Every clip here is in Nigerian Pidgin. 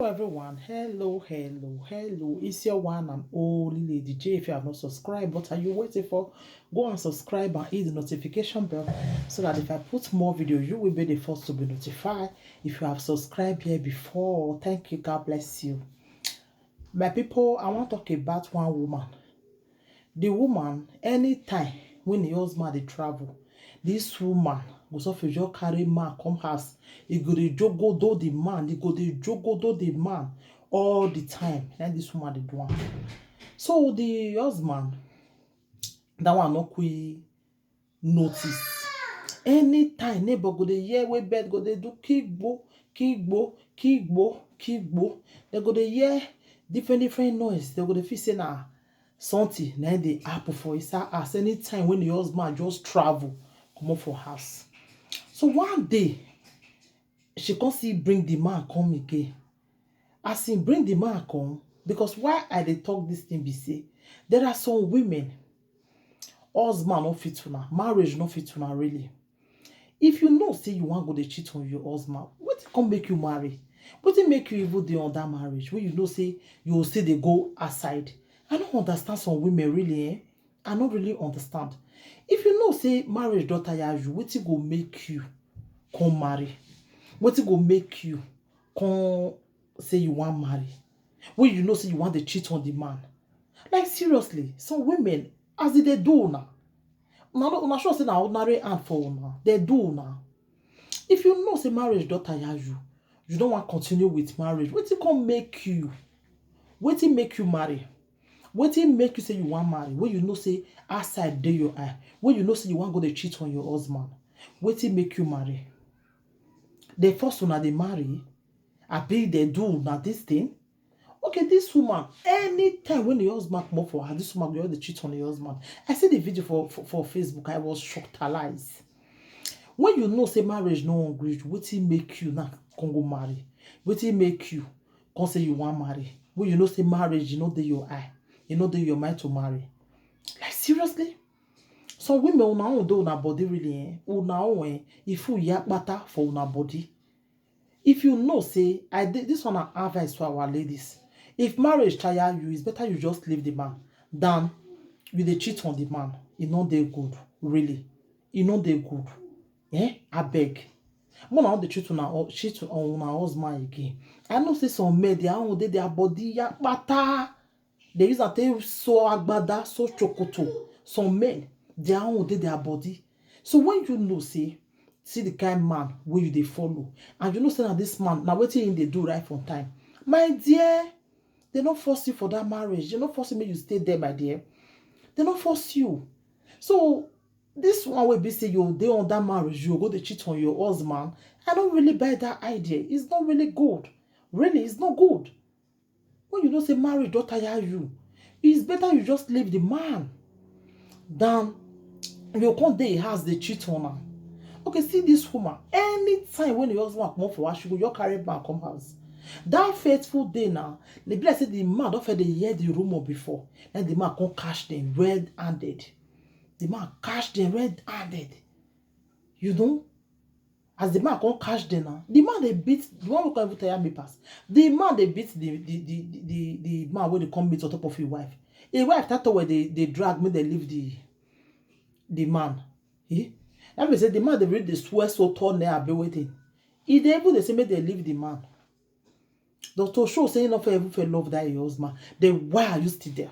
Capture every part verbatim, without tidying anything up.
Hello everyone, hello, hello, hello. It's your one and only Lady J. If you have not subscribed, what are you waiting for? Go and subscribe and hit the notification bell so that if I put more video, you will be the first to be notified. If you have subscribed here before, thank you, God bless you. My people, I want to talk about one woman. The woman, anytime when the husband dey travel, this woman go suffer, just carry man come house. E go dey jogodo the man, e go dey jogodo the man all the time. And this woman dey do am. So the husband, that one no quick notice. Anytime neighbor go dey hear wey bird go dey do kigbo, kigbo, kigbo, kigbo, they go dey hear different different noise. They go dey feel say na something na dey happen for inside house. Anytime when the husband just travel comot for house, so one day she come still bring the man come again. As he bring the man come, because why I dey talk this thing be say there are some women, husband no fit una, marriage no fit una really. If you know say you wan go dey cheat on your husband, wetin come make you marry? Wetin make you even dey on that marriage wey you know say you go still dey go outside? I no understand some women really, eh? I no really understand. If you know say marriage don tire you, wetin go make you come marry? Wetin go make you come say you wan marry? Wey you know say you wan dey cheat on the man? Like seriously, some women, as e dey do una, una no, una sure say na ordinary hand for una dey do una? If you know say marriage don tire you, you no wan continue with marriage, wetin come make you? Wetin make you marry? Wetin make you say you wan marry? Wey you know say outside dey your eye, wey you know say you wan go dey cheat on your husband, wetin make you marry? Dey force una dey marry? Abi dey do una this thing? Okay, this woman, anytime when the husband comot for her, this woman go just dey cheat on the husband. I see the video for, for, for Facebook, I was shocked, alive. When you know say marriage no wan gree you, wetin make you now come go marry? Wetin make you come say you wan marry? When you know say marriage, e no dey your eye, e no dey your mind to marry. Like seriously? Some women, una own dey una body really, eh? Una own, eh? If you yakpata for una body, if you know say, I dey, this one na advice to our ladies. If marriage tire you, it's better you just leave the man than you dey cheat on the man. E no dey good, really. E no dey good. Eh? Abeg. Una no dey cheat una, cheat on una husband again. I know say some men, their own dey their body yakpata. They use am take sew agbada, sew chokoto. Some men, their own dey their body. So when you know say, see the kind man wey you dey follow, and you know say na this man, na wetin he dey do right from time, my dear, they no force you for that marriage. They no force you make you stay there, my dear. They no force you. So this one wey be say you dey on that marriage, you go dey cheat on your husband. I don't really buy that idea. It's not really good. Really, it's not good. When you know say marriage don tire you, it's better you just leave the man than you come dey house dey cheat on am. Okay, see this woman. Anytime when the husband comot for house, she go just carry man come house. That faithful day now, e be like say the man don first dey hear the rumor before. Then the man come catch them red-handed. The man catch them red-handed. You know, as the man come catch them now, the man dey beat, the one wey come even tire me pass. The man dey beat the the the the, the, the man wey dey come meet on top of him wife. Him wife start to wey dey dey drag make dem leave the the man. Eh? That mean say the man dey really dey swear so tall now, abi wetin? E dey even dey say make dem leave the man. Doctor show say he no fit even fit love that your husband. Then why are you still there?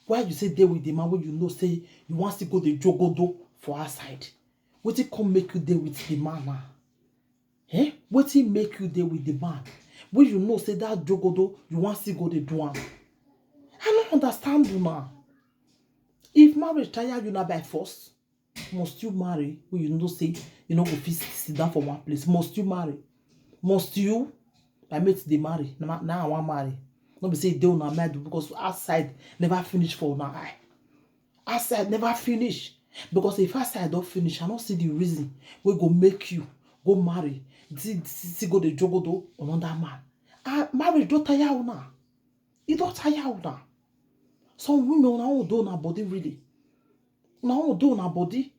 Why you say dey with the man wey you know say you wan still go dey jogodo for outside? Wetin come make you dey with the man now? Eh? Wetin make you dey with the man wey you know say that jogodo you wan still go dey do am? I no understand una. If marriage tire you, na by force? Must you marry wey you know say you no go fit sit down for one place? Must you marry? Must you? My mate dey marry. Na, na I wan marry. No be say e dey una mind o, because outside never finish for una eye. Outside never finish. Because if outside don finish, I no see the reason wey go make you go marry, still, still go dey jogodo another man. Ah, marriage don tire una. E don tire una. Some women, una own dey una body really. Una own dey una body.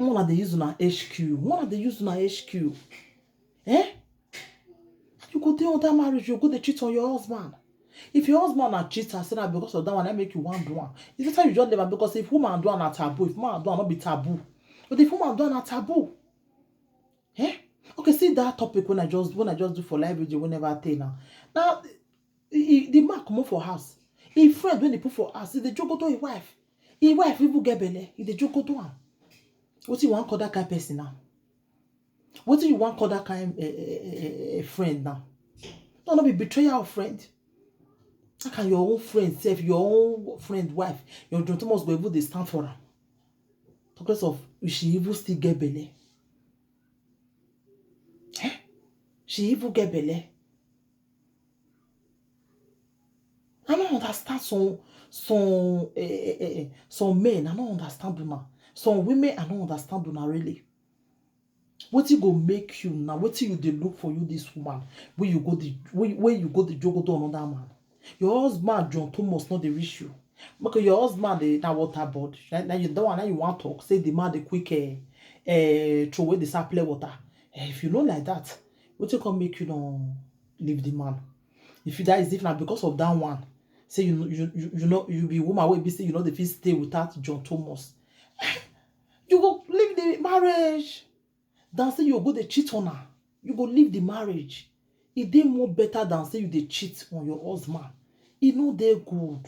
Una dey use una H Q. Una dey use una H Q. Eh? You go Go dey on that marriage, you go dey cheat on your husband. If your husband na cheater, say na because of that one, I make you wan do am. It's better you just leave am, because if woman do am na taboo, if man do am no be taboo. But if woman do am na taboo. Eh? Okay, see that topic when I just when I just do for live video, whenever I tell now. Now, he, he- the man comot for house. Him friend when he put for house, he dey jogodo him wife. Him wife even get belle, he dey jogodo am. Wetin you wan call that kind person now? Wetin you wan call that kind eh, eh, eh, eh, eh, friend now? No, no be betrayal of friend. How can your own friend sef, your own friend wife, your John Thomas go even dey stand for am? Because of she even still get belle. Eh? She even get belle. I don't understand some some eh, eh, eh, eh, some men. I don't understand una. Some women, I don't understand una really. Wetin go make you now? Wetin you dey look for you this woman? Where you go the where, where you go the jogodo another man? Your husband John Thomas not dey reach you. Because your husband dey na water board. Now you don't want you want talk. Say the man dey quick eh, eh, throw away the supply water. Eh, if you know like that, wetin come make you no leave the man? If you that is if na because of that one, say you you you, you know you be woman wey be say you know the fit stay without John Thomas. You go leave the marriage. Than say you go dey cheat on her. You go leave the marriage. E dey more better than say you dey cheat on your husband. E no dey good.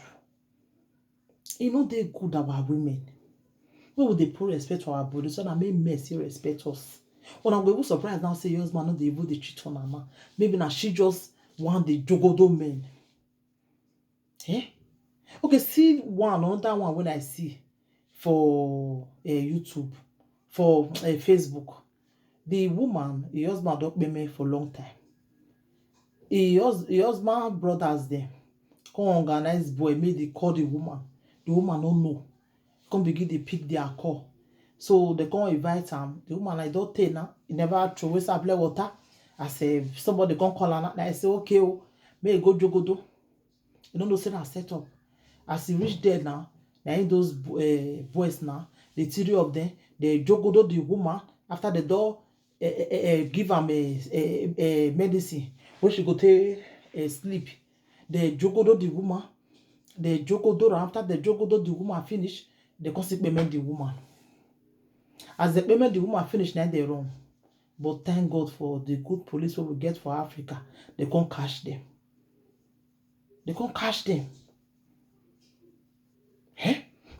E no dey good, our women. When we dey put respect for our body, so na make men still respect us. Una go even surprise now say your husband no dey even dey cheat on her now. Maybe na she just wan dey jogodo men. Eh? Okay, see one another one when I see for uh, YouTube, for uh, Facebook. The woman, the husband don't pay me for long time. He hus- the husband brothers them come organize boy, make they call the woman. The woman don't know. Come begin dey pick their call. So they come invite am. The woman like don tey now. He never throw away supply water. I say somebody come call am. I say okay oh, make e go jogodo. You no know say na set up. As he reach there now, na him those uh, boys now, the three of them, they jogodo the woman after the door uh, uh, uh, give am a, a, a medicine wey she go take uh, sleep. They jogodo the woman. They jogodo am. After they jogodo the woman finish, they come still payment the woman. As they payment the woman finish, now they run. But thank God for the good police wey we get for Africa. They come catch them. They come catch them. Eh?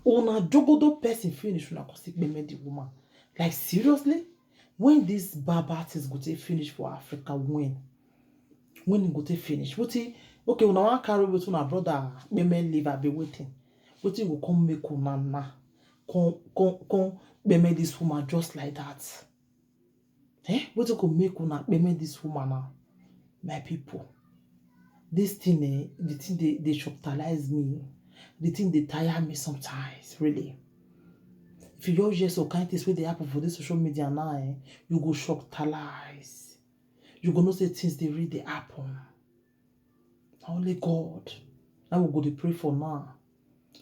Una jogodo person finish, una come still payment the woman. Like seriously? When this bad bad things go take finish for Africa, when? When e go take finish? Wetin? Okay, una wan carry wetin una brother payment leave, I be waiting. Wetin go come make una na? Come come come payment this woman just like that? Eh? Wetin go make una payment this woman now? My people, this thing eh, the thing dey dey shocktalize me. The thing dey tire me sometimes, really. If you just hear some kind things wey dey happen for this social media now, eh, you go shocktalize. You go know say things dey really dey happen. Na only God. Now we go dey pray for now.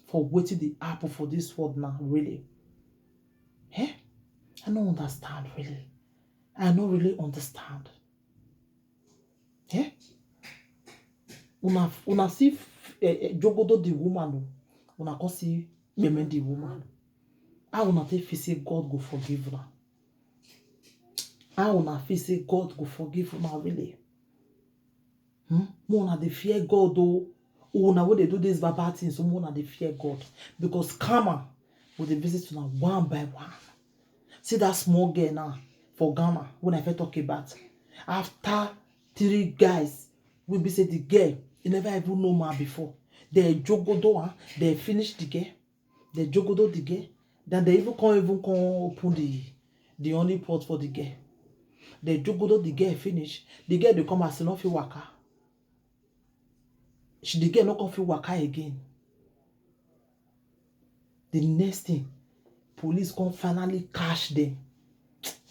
For wetin dey happen for this world now, really. Eh? I no understand, really. I no really understand. Eh? Una una see eh, eh, jogodo the woman o. Una come see women the woman. How una take feel say God go forgive una? How una feel say God go forgive una really? Hmm? More una dey fear God o. Una wey dey do this bad bad thing, so more una dey fear God, because karma go dey visit una one by one. See that small girl now for Ghana when I first talk about. After three guys, we be say the girl, you never even know man before. They jogodo her, they finish the girl, they jogodo the girl, then they even come even come open the the only pot for the girl. They jogodo the girl finish. The girl dey come as e no fit waka. She the girl no come fit waka again. The next thing, police come finally catch them.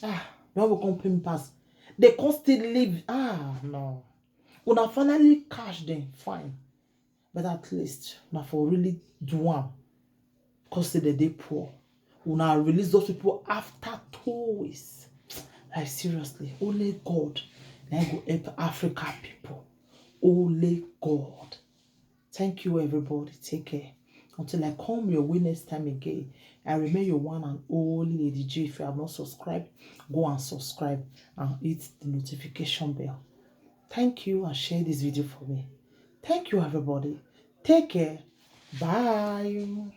Ah, they will come pay me pass. They come still leave. Ah, no. Una finally catch them, fine. But at least una for really do am. Cause say they dey poor. Una release those people after two weeks. Like seriously, only God Na go help Africa people. Only God. Thank you, everybody. Take care. Until I come your way next time again, I remain your one and only Lady J. If you have not subscribed, go and subscribe and hit the notification bell. Thank you and share this video for me. Thank you, everybody. Take care. Bye.